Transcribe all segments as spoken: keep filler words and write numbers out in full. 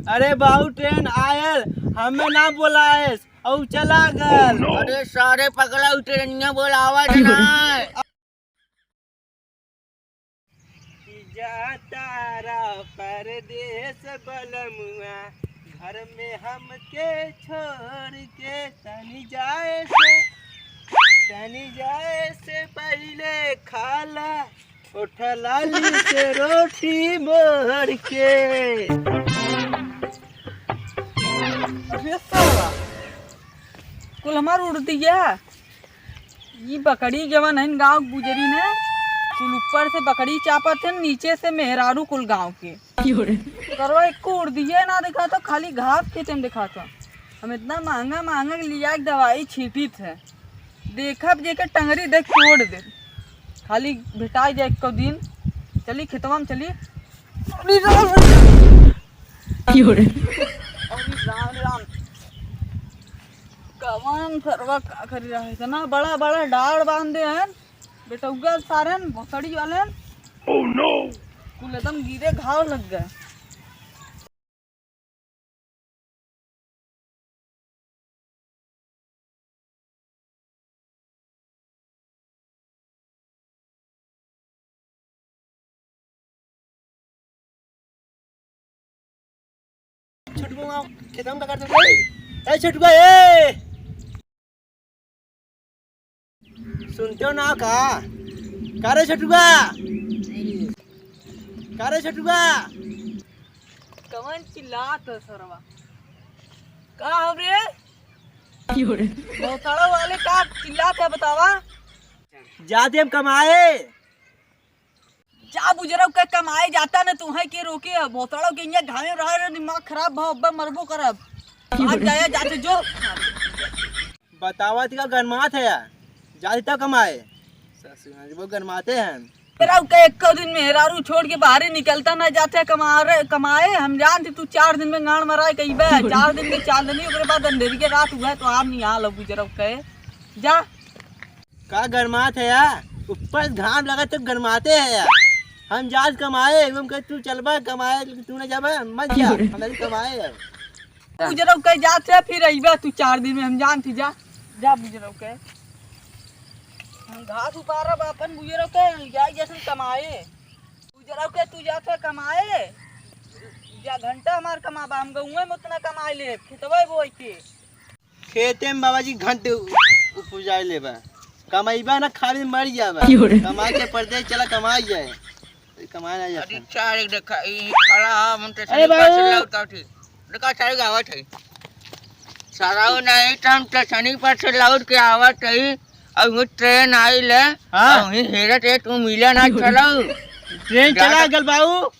अरे बाबू, ट्रेन आयल, हमें ना बोलाएस, अउ चला गल। अरे सारे पगला, उ ट्रेनिया बोलावत है ना। कि जाता रा परदेस बलमुआ, घर में हमके छोड़ के। तनी जाए से, तनी जाए से पहिले खाला ओठ लाली से रोटी मोड़ के। अरे साला, कुल हमार उड़ दिया। ई बकरी जवन हइन गाँव के बुजरी ने, कुल ऊपर से बकरी चापत हन, नीचे से मेहरारू कुल गाँव के। क्यों रे? करवा एको उड़ दिया ना दिखा तो, खाली घास खेते में दिखा तो। हम इतना महंगा महंगा के लिया के दवाई छीटित है, देखब जेके टंगरी देख तोड़ दे। खाली भेटाई जाए एको दिन, चली खेतवा में चली। अरे राम। क्यों रे? अरे राम राम। कवन सरवा का करी रहा है? इतना बड़ा बड़ा डाड़ बांध दे हैं बेटौगा सारन भोसड़ी वाले। Oh no! कुल एकदम गिरे घाव लग गए। छोटुआ, खेतवा में का करत हो? ए छोटुआ, ए! सुनते हो ना का? का रे छोटुआ? का रे छोटुआ? कवन चिल्लात है सरवा? का हो रे? भोसड़ा वाले का चिल्लात है बतावा? जाते हम कमाए। जा बुजरऊ के कमाए जाता न, तुहैं के रोके है? भोसड़ऊ के इहाँ घामे रहा रे, दिमाग खराब भा, अब्बा मरबो करब। भाग जाया जाते जो। बतावा ती का गरमात है यार, जाते तब कमाए। ससुर जी, वो गरमाते हैं। बुजरऊ के एको दिन मेहरारू छोड़ के बाहरे निकलता ना, जाते कमा रे, कमाए। हम जानते तू चार दिन में गांड मराए कही बे, चार दिन में चांदनी, ओकरे बाद अंधेरी के रात हुआ है तो आप नहीं आल बुजरऊ के। जा। का गरमात है यार? ऊपर घाम लगा तो गरमाते है यार। हम जात कमाए, हम कहे तू चलबा कमाए, लेकिन तू ना जाबा, मत जा, हम अभी कमाए अब। बुजरऊ के जात है, फिर अइबा तू चार दिन में, हम जानती। जा, जा बुजरऊ के। हम घास उपारब अपन बुजरऊ के, जाई जैसन कमाए। बुजरऊ के तू जात है कमाए, जा घंटा हमार कमाबा, हम गउए में उतना कमाए ले, खेतवे बोई के। खेते में बाबा जी घंटे उ-, उपजाए लेबा। कमाइबा ना, खाली मर जाबा। क्यों रे? कमाए के परदेस चला कमाए जाए। कमाए ना जाता। अरे चार एक देखा, ई खड़ा हम तो अरे सही बाबू। पास लौटा थी। देखा चार एक आवत है। सारा वो नहीं तो हम तो सनी पर से लौट के आवत है। अब वो ट्रेन आई ले। हाँ। अब वहीं हेरत है, तू मिला ना क्यों रे? चलो। ट्रेन चला ज्यादा गल बाबू।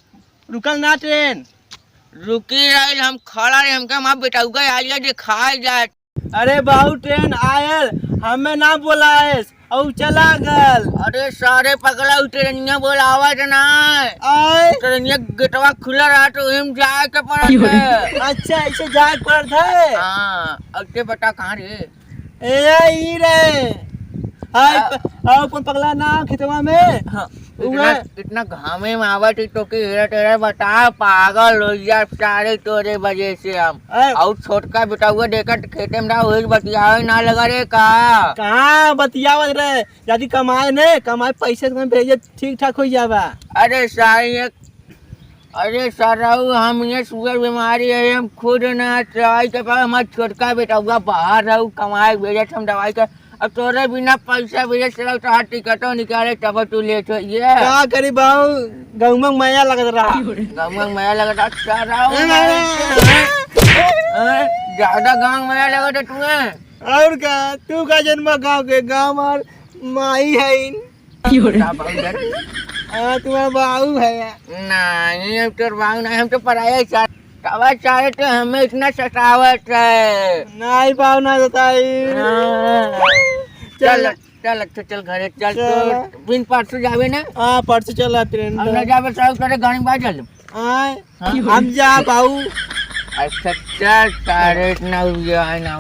रुकल ना ट्रेन। रुकी रही, हम खड़ा रहे, हमके हमार बेटउगा आ गया, जे खाए जाए। अरे बाबू, ट्रेन आयल, हमें ना बोलाएस, अउ चला गल। अरे सारे पगला, उ ट्रेनिया बोलावत ना। आए? ट्रेनिया गेटवा खुला रहा तो हम जाए के पड़त है। अच्छा, ऐसे जाए के पड़त है? हाँ, अब ते बता कहाँ रे? ए, ई रे। हाय, आ, प-, आओ अपन पगला ना खेतवा में। हाँ, इतना, उहे। इतना घामे में आवत ही तो के हेरा टेरा बता, पागल हो जा सारे तोरे वजह से हम। ए। और छोटका बेटउआ देखत खेते में रहा, वही बतियावे ना लगा रे का? कहाँ बतियावत रे? जदी कमाए ने, कमाए पैसे तुम्हें भेजे, ठीक ठाक हो जाबा। अरे सारे ये अरे सरऊ, हम ये सुगर बीमारी है, हम खुद ना दवाई के पास, हमार छोटका बेटउआ बाहर है, उ कमाए भेजत हम दवाई के। अब तोरे बिना पैसा भेजे सरऊ, तोहार टिकटो निकाले तब तू लेट हो ये। का करी बाऊ, गउमा में मया लगत रहा। गउमा में मया लगत रहा, सरऊ। ए, ए, ज्यादा गाँव में मया लगत है तुम्हें। और का, तू का जन्मा गाँव के, गाँव हमार माई है इन। का बाऊ डर? हाँ, तुम्हारा बाऊ है। नहीं, हम तोर बाऊ नहीं, हम तो पराया चार। कावा चाहे तो हमें इतना सतावत है। नहीं बाऊ ना सताई। हाँ। चल, चल। चल, अच्छा, चल घरे, चल। चल। तो बिन परसों जावे ना? हाँ, परसों चला ट्रेन अब तो। ना जावे, सब करे गाड़ी बाज चल। हाँ, हाँ। हम जा बाऊ। अच्छा, चल, सारे इतना उइया है ना।